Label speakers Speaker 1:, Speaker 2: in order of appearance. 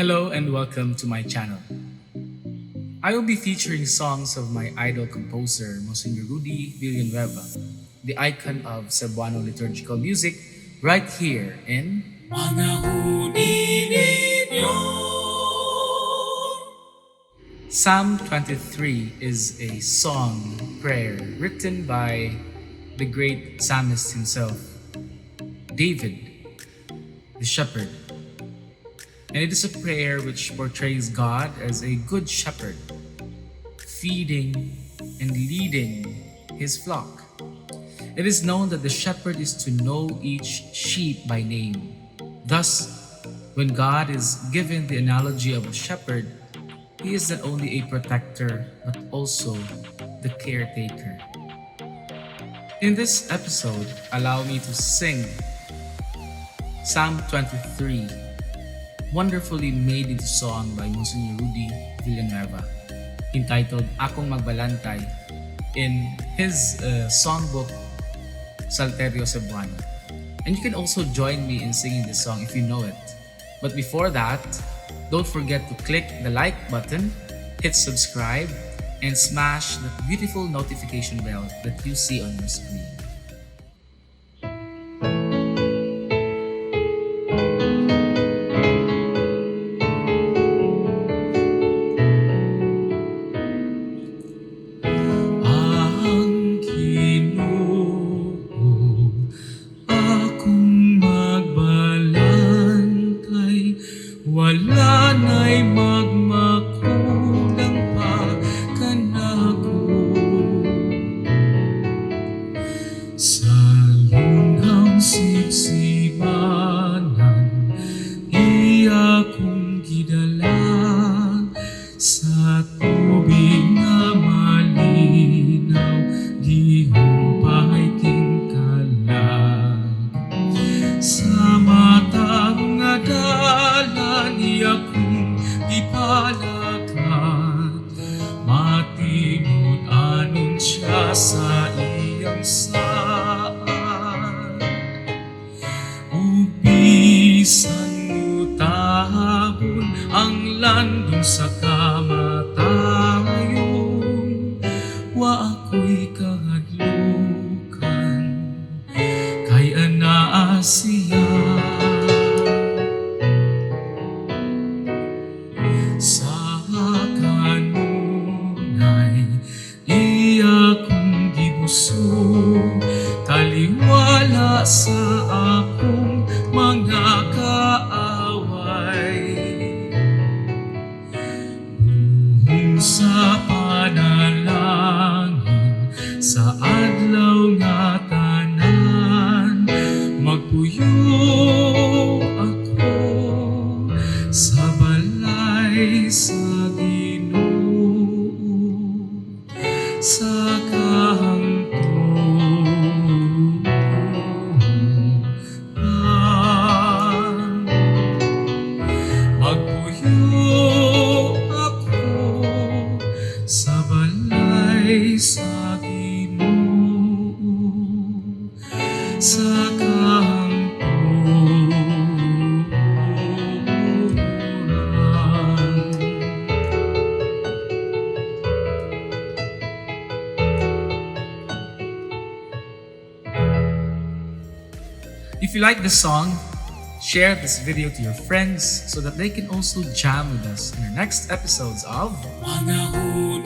Speaker 1: Hello and welcome to my channel. I will be featuring songs of my idol composer, Monsignor Rudy Villanueva, the icon of Cebuano liturgical music, right here in
Speaker 2: Mga Huni Ninyo.
Speaker 1: Psalm 23 is a song prayer written by the great psalmist himself, David, the shepherd. And it is a prayer which portrays God as a good shepherd, feeding and leading his flock. It is known that the shepherd is to know each sheep by name. Thus, when God is given the analogy of a shepherd, he is not only a protector, but also the caretaker. In this episode, allow me to sing Psalm 23, wonderfully made into song by Monsignor Rudy Villanueva, entitled "Akong Magbalantay" in his songbook Salterio Cebuano. And you can also join me in singing this song if you know it. But before that, don't forget to click the like button, hit subscribe, and smash that beautiful notification bell that you see on your screen.
Speaker 2: Ang Ginoo akong magbalantay, wala na'y magmakulang pa kanako. Sa lunang sibsibanan, iya kong gidala, sa tubig nga malinaw, gihupay tingkalag. Sa matarong nga dalan, iya kong gipalakat, matinud-anon siya sa iyang saad. Ug bisan mutabon ang landong sa kamatayon, wa ako'y kahadlukan, kay anaa siya. Sa kanunay, iya kong gibusog, taliwala sa akong mga kaaway. Buhong sa panalangin, sa adlaw nga tanan, magpuyo ako sa balay sa Ginoo sa kahangturan. Magpuyo ako sa balay sa Ginoo sa kahangturan.
Speaker 1: If you like the song, share this video to your friends so that they can also jam with us in our next episodes of
Speaker 2: Mga Huni.